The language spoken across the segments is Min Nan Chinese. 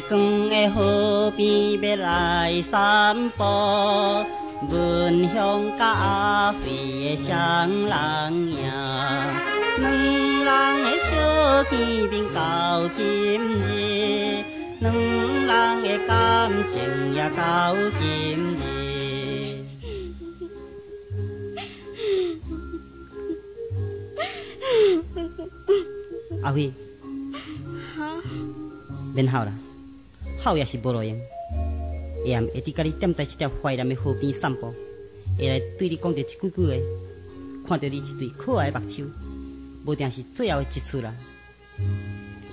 光的河边欲来散步，文雄佮阿辉的双人影，两人的相见面到今日，两人的感情也到今日。阿辉，免哭啦，哭也是无路用。会暗会伫佮你踮在这条怀念的河边散步，会来对你讲著一句句话，看著你一对可爱的目睭，无定是最后的一次啦。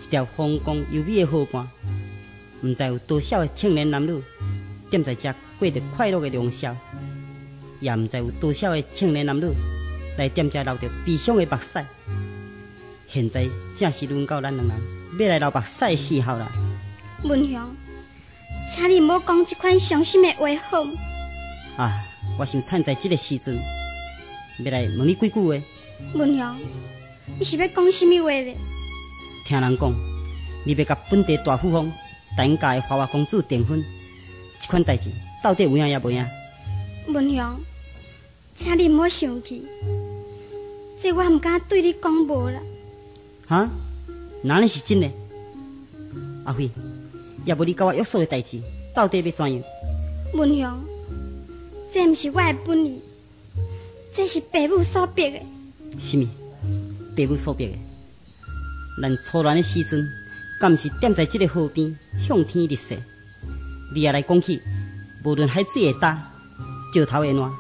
这条风光优美的河畔，毋知有多少的青年男女踮在这过著快乐的良宵，也毋知有多少的青年男女来踮这流著悲伤的目屎。现在正是轮到咱两人欲来流目屎的时候啦。文雄，请你毋好讲这款伤心的话好毋？啊，我想趁在这个时阵，欲来问你几句话。文雄，你是欲讲啥物话咧？听人讲，你欲佮本地大富翁陈家的花花公子订婚，这款代志到底有影抑无影？文雄，请你毋好生气，这我毋敢对你讲无啦。哈？哪里是真的？阿辉，也无你佮我约束的代志，到底欲怎样？文雄，这毋是我的本意，这是爸母所逼的。啥物？爸母所逼的？咱初恋的时阵，敢毋是踮在这个河边向天立誓？你也来讲起，无论海水会干，石头会烂，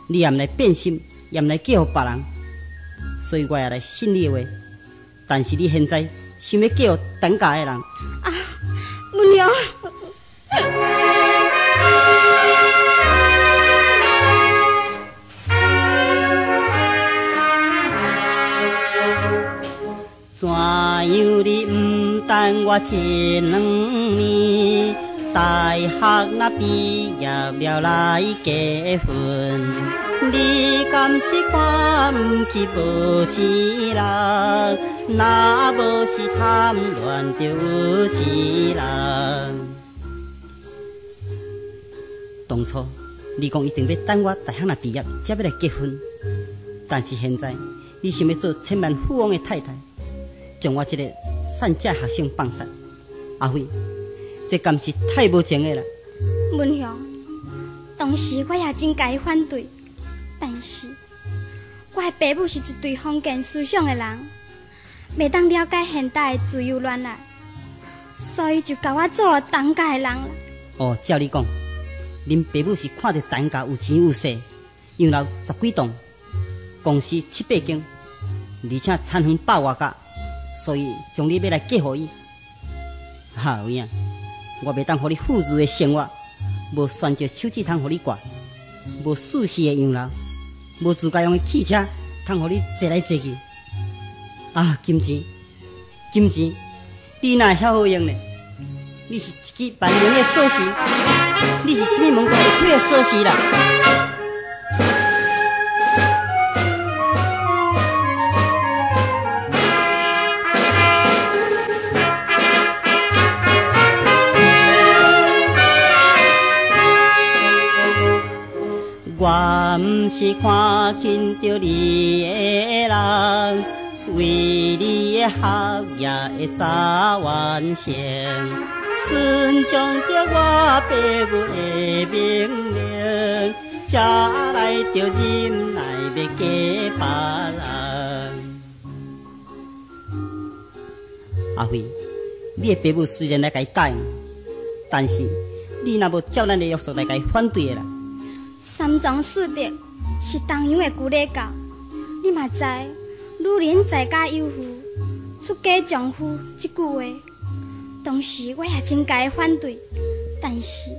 你也毋来变心，也毋来嫁予别人，所以我也来信你的话。但是你现在想欲嫁予陈家的人。啊，文雄。怎样你毋等我一两年？大学若毕业了来结婚，你敢是看毋起无钱人？若无是贪恋著有钱人。当初你讲一定欲等我大学若毕业，才欲来结婚。但是现在你想欲做千万富翁的太太，将我这个散食学生放杀。阿辉，这敢是太无情的啦！文雄，当时我也真共伊反对，但是我的爸母是一对封建思想的人，袂当了解现代的自由恋爱，所以就共我做陈家的人啦。哦，照你讲，恁爸母是看著陈家有钱有势，洋楼10几栋，公司7、8间，而且田园100外甲，所以将你欲来嫁予伊。哈，有影，我袂当予你富足的生活，无悬石手指通予你挂，无舒适的洋楼，无自家用的汽车通予你坐来坐去。啊，金钱，金钱，你哪会遐好用呢？你是一支万能的锁匙，你是啥物门都会开的锁匙啦？我毋是看轻著你的人，为你的学业会早完成，顺从著我爸母的命令，才来著忍耐欲嫁别人。阿辉，你的爸母虽然来共伊答应，但是你若无照咱的约束来共伊反对的啦。三从四德是东洋的旧礼教，你嘛知，女人在家有妇，出嫁丈夫这句话，当时我也真共伊反对，但是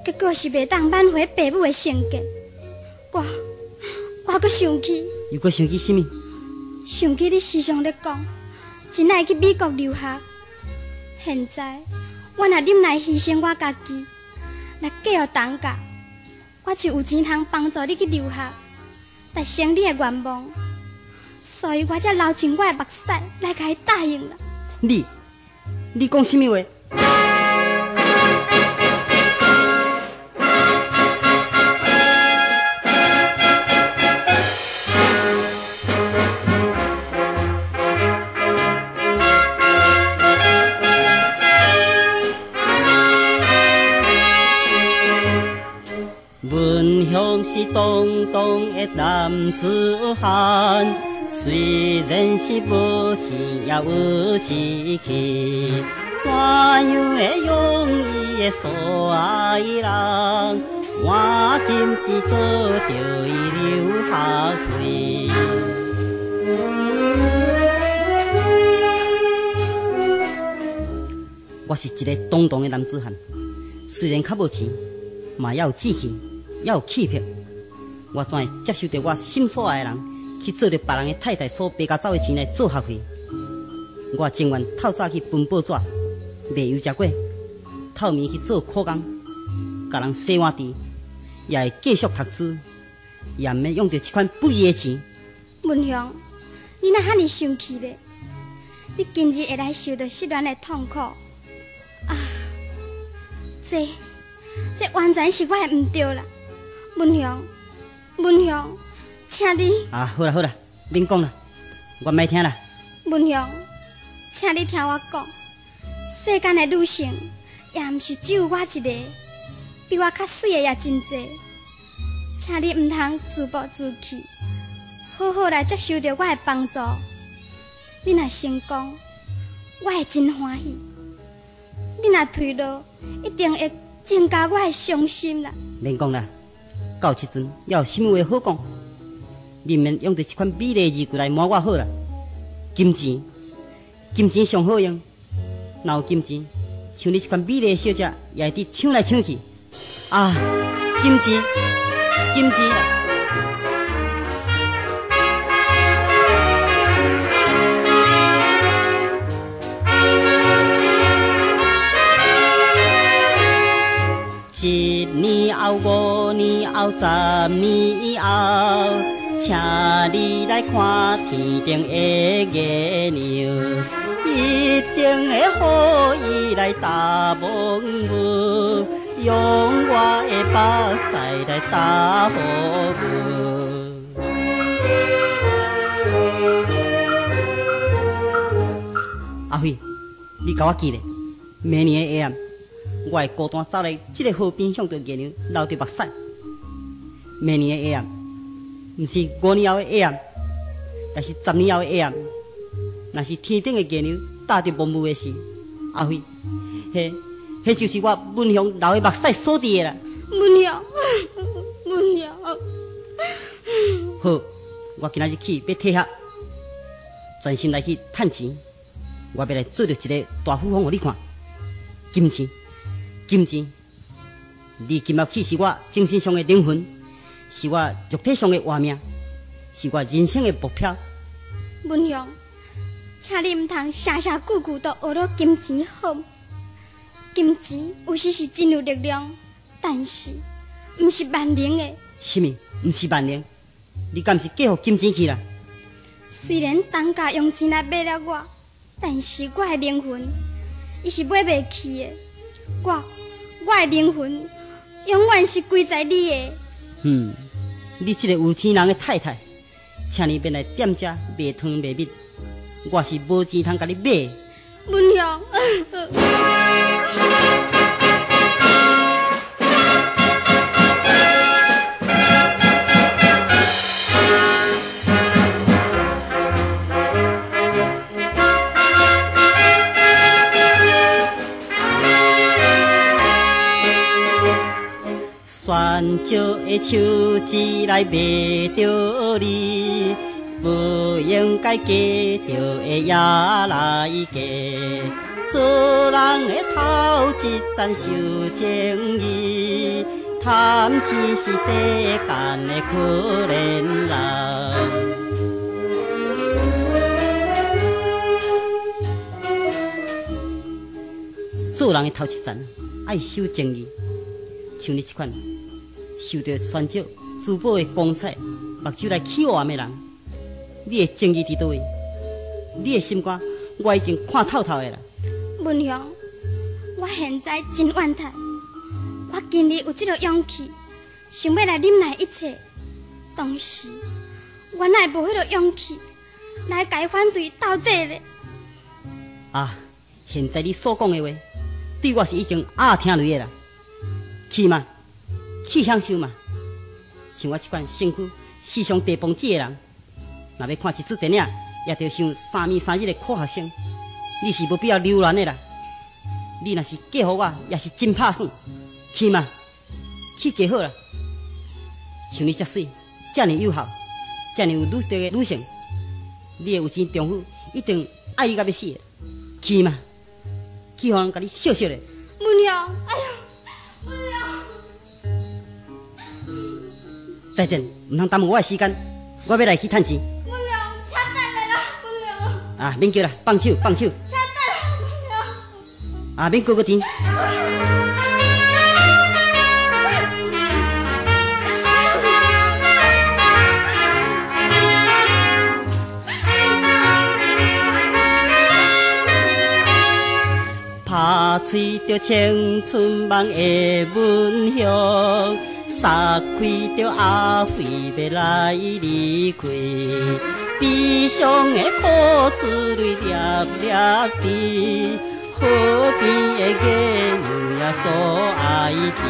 结果是袂当挽回爸母的成见。我阁生气，又阁生气啥物？想起你时常咧讲，真爱去美国留学。现在我若忍耐牺牲我家己，来嫁予陈家，我就有钱通帮助你去留学，达成你的愿望，所以我才流尽我的目屎来共伊答应啦。你讲啥物话？堂堂的男子漢，雖然是無錢也有志氣，怎樣會用伊的所愛人，換金錢做著伊留學費。我是一個堂堂的男子漢，雖然較無錢，嘛也有志氣，也有氣魄。我怎會接受著我心所愛的人去做著別人的太太所白甲走的錢來做學費？我情願透早去分報紙，賣油食粿，透暝去做苦工，共人洗碗池，也會繼續讀書，也毋免用著這款不義的錢。文雄，你哪遐爾生氣咧？你今日會來受著失戀的痛苦啊！這完全是我的毋對啦，文雄，文雄，請你啊，好啦好啦，免講啦，我莫聽啦。文雄，請你聽我講，世間的女性也毋是只有我一個，比我較媠的也真濟，請你毋通自暴自棄，好好來接受著我的幫助。你若成功，我會真歡喜；你若退落，一定會增加我的傷心啦。免講啦，到這陣猶有啥物話好講？你毋免用著這款美麗字句來瞞我好啦。金錢，金錢上好用，若有金錢，像你這款美麗的小姐，也會佇搶來搶去。啊，金錢，金錢啦！一年後、五年後、十年後，請你來看天頂的月娘，一定會予伊來搭夢霧，用我的目屎來搭雨霧。阿輝，你共我記咧，明年的下暗，我會孤單走來這个河邊，向著月娘流著目屎。明年的下暗，毋是5年後的下暗，也是10年後的下暗。若是天頂的月娘搭著霧霧的時，阿輝，彼就是我文雄流的目屎所致的啦。文雄，文雄。好，我今仔日起欲退學，專心來去趁錢。我欲來做著一个大富翁，予你看。金錢，金錢，你金合起是我精神上的靈魂，是我肉體上的活命，是我人生的目標。文雄，請你毋通聲聲句句都學著金錢好。金錢有時是真有力量，但是毋是萬能的。啥物？毋是萬能？你敢是嫁予金錢去啦？雖然當家用錢來買了我，但是我的靈魂，伊是買袂去的。我的靈魂永遠是歸在你的。你這個有錢人的太太，請你免來踮遮賣湯賣蜜，我是無錢通共你買。文雄。悬石的手指来摸著你，无应该嫁著的也来嫁。做人的头一层受情义，贪钱是世间的可怜人。做人的头一层爱守情义，像你这款受著悬石珠宝的光彩，目睭來起黑的人，你的情义佇佗位？你的心肝我已經看透透的啦。文雄，我現在真怨嘆，我今日有這个勇氣，想欲來忍耐一切，當時我哪會無彼个勇氣來共伊反對到底咧？啊，現在你所講的話，對我是已經鴨聽雷的啦。去嘛，去享受嘛，像我這款身軀時常提磅子的人，若欲看一齣電影，也著想三暝三日的苦學生。你是無必要留戀的啦。你若是嫁予我，也是真拍算。去嘛，去嫁好啦。像你遮媠，遮爾有孝，遮爾有女德的女性，你的有錢丈夫一定愛你到欲死的。去嘛，去予人共你笑笑咧。文雄，哎喲，文雄。再見，毋通耽誤我的時間，我欲來去趁錢。文雄，請等下啦，文雄。啊，免叫啦，放手，放手。請等下，文雄。啊，免閣閣甜。拍碎著青春夢的文雄，撒開著阿飛欲來離開，悲傷的苦子淚粒粒滴，河邊的月娘也所愛的。